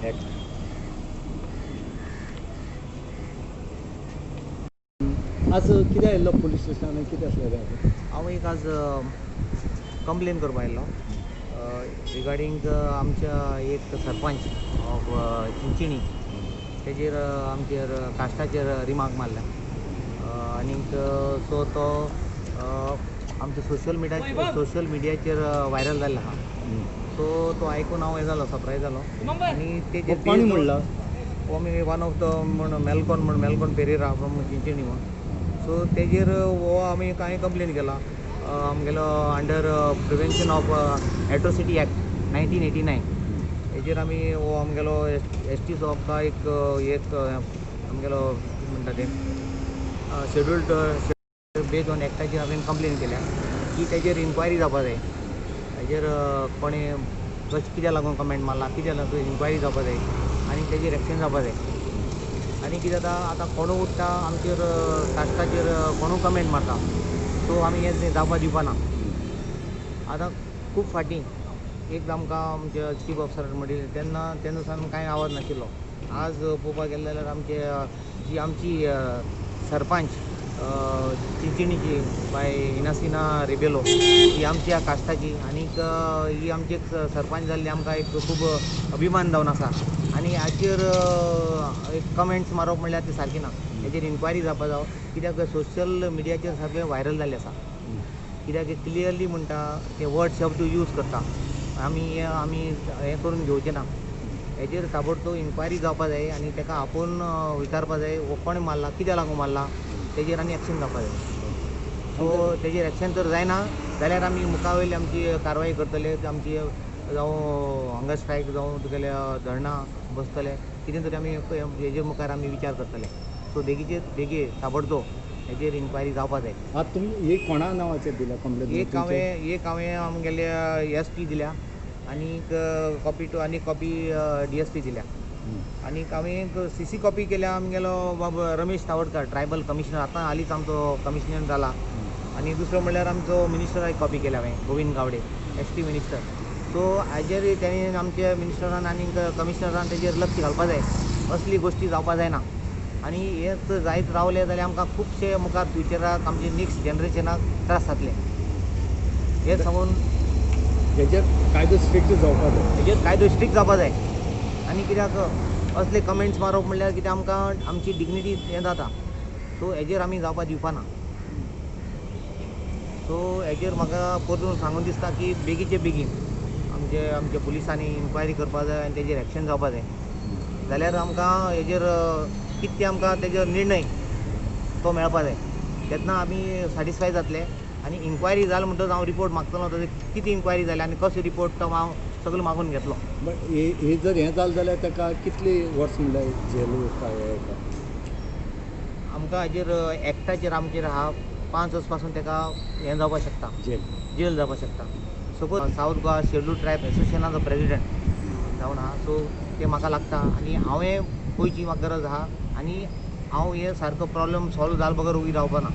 Act. आज कितें आयिल्लो पुलीस स्टेशनान, कितें आसलें तें? हांव एक आज कंप्लेन करपा आयिल्लो रिगार्डींग आमच्या एक सरपंच ऑफ चिंचिणी, तेजेर आमचेर कास्टाचेर रिमार्क मारल्या आनीक सो तो आमच्या सोशल मिडियाचेर व्हायरल जाल्लो आहा. सो तो आयकून हांव हें जालो, सरप्रायज जालो आनी तेजेर कोणी म्हणला हो आमी वन ऑफ the म्हण मेलकॉन म्हण, मेलकॉन पेरेरा फ्रॉम चिंचिणी म्हण. सो तेजेर हो आमी कांय कंप्लेन केला आमगेलो under prevention of atrocity act 1989. हेजेर आमी हो आमगेलो एस टी साहबा एक एक आमगेलो कितें म्हणटा तें शेड्युल्ड बेज ऑन एक्टाचेर हांवें कंप्लेन केल्या की तेजेर इन्क्वायरी जावपा जाय. हेजेर कोणें कशें कित्याक लागून कमेंट मारला, कित्याक लागून इन्क्वायरी जावपा जाय आनी तेजेर एक्शन जावपा जाय. आनी कितें जाता आतां कोणू उठ्ठा आमचेर कास्टाचेर कोणू कमेंट मारता, सो आमी हें जावपा दिवपा ना. आतां खूब फाटीं एक आमकां आमच्या चीफ ऑफिसरान म्हणिल्लें तेन्ना तेन्ना सावन कांय आवाज नाशिल्लो. आज पळोवपाक गेलें जाल्यार आमचे जी आमची सरपंच चिंचिणीची बाय इनासिना रिबेलो ही आमच्या कास्टाची आनीक ही आमची एक सरपंच जाल्ली आमकां एक खूब अभिमान जावन आसा. आनी हाचेर एक कमेंट्स मारप म्हणल्यार ती सारकी ना. हेजेर इन्क्वायरी जावपा जाव, कित्याक सोशल मिडियाचेर सगळें व्हायरल जाल्लें आसा. कित्याक क्लियरली म्हणटा ते वर्ड शब्द यूज करता, आमी आमी हें करून घेवचें ना. हेजेर ताबडतोब इन्क्वायरी जावपा जाय आनी ताका आपोवन विचारपा जाय हो कोणें मारला, कित्याक लागून मारला, तेजेर आनी एक्शन जावपा जाय. सो तेजेर एक्शन जर जायना जाल्यार आमी मुखा वयली आमची कारवाय करतले, आमची जावं हंगर स्ट्रायक जावं तुगेले धरणां बसतले, कितें तरी आमी हेजे मुखार आमी विचार करतले. सो बेगीचे बेगी ताबडतोब हेजेर इन्क्वायरी जावपा जाय. आतां तुमी एक कोणा नांवाचेर दिल्या कंप्लेन? एक हांवें आमगेले एस पी दिल्या आनीक कॉपी टू आनी कॉपी डी एस पी दिल्या आनीक हांवें एक सी सी कॉपी केल्या आमगेलो बाब रमेश तावडकर, ट्रायबल कमिशनर, आतां हालींच आमचो कमिशनर जाला. आनी दुसरो म्हणल्यार आमचो मिनिस्टराक कॉपी केल्या हांवें, Govind Gaude, S T minister. So हाजेर तेणी आमच्या मिनिस्टरान आनीक कमिशनरान तेजेर लक्ष घालपा जाय. असली गोश्टी जावपा जायना आनी हेच जायत रावले जाल्यार आमकां खुबशे मुखार फ्युचराक आमचे नेक्स्ट जनरेशनाक त्रास जातले हें सांगून. हेजेर कायदो स्ट्रिक्ट जावपा जाय. हेजेर कायदो स्ट्रिक्ट जावपा जाय. आनी कित्याक असले कमेंट्स मारप म्हणल्यार कितें आमकां आमची डिग्निटी हें जाता. सो हेजेर आमी जावपा दिवपा ना. सो हेजेर म्हाका परतून सांगून दिसता की बेगीचे बेगीन आमचे आमच्या पुलिसांनी इन्क्वायरी करपा जाय आनी तेजेर एक्शन जावपा जाय, जाल्यार आमकां हेजेर कितें आमकां तेजेर निर्णय तो मेळपा जाय, तेन्ना आमी सॅटिस्फाय जातले. आनी इन्क्वायरी जाली म्हणटकच हांव रिपोर्ट मागतलो, ताजेर कितें इन्क्वायरी जाली आनी कसो रिपोर्ट तो हांव सगळो मागून घेतलो. बट हे जर हें जालें जाल्यार ताका कितली वर्स म्हणल्यार जेल काय काय? आमकां हाजेर एक्टाचेर आमचेर आहा, 5 वर्स पासून ताका हें जावपाक शकता. जेल. जेल जावपाक शकता. Suppose south Goa schedule tribe एसोसिएशनाचो प्रेजिडंट जावन आहा, सो तें म्हाका लागता आनी हांवें पळोवची म्हाका गरज आहा आनी हांव हे सारको प्रॉब्लम सॉल्व जाल बगर उगी रावपा ना.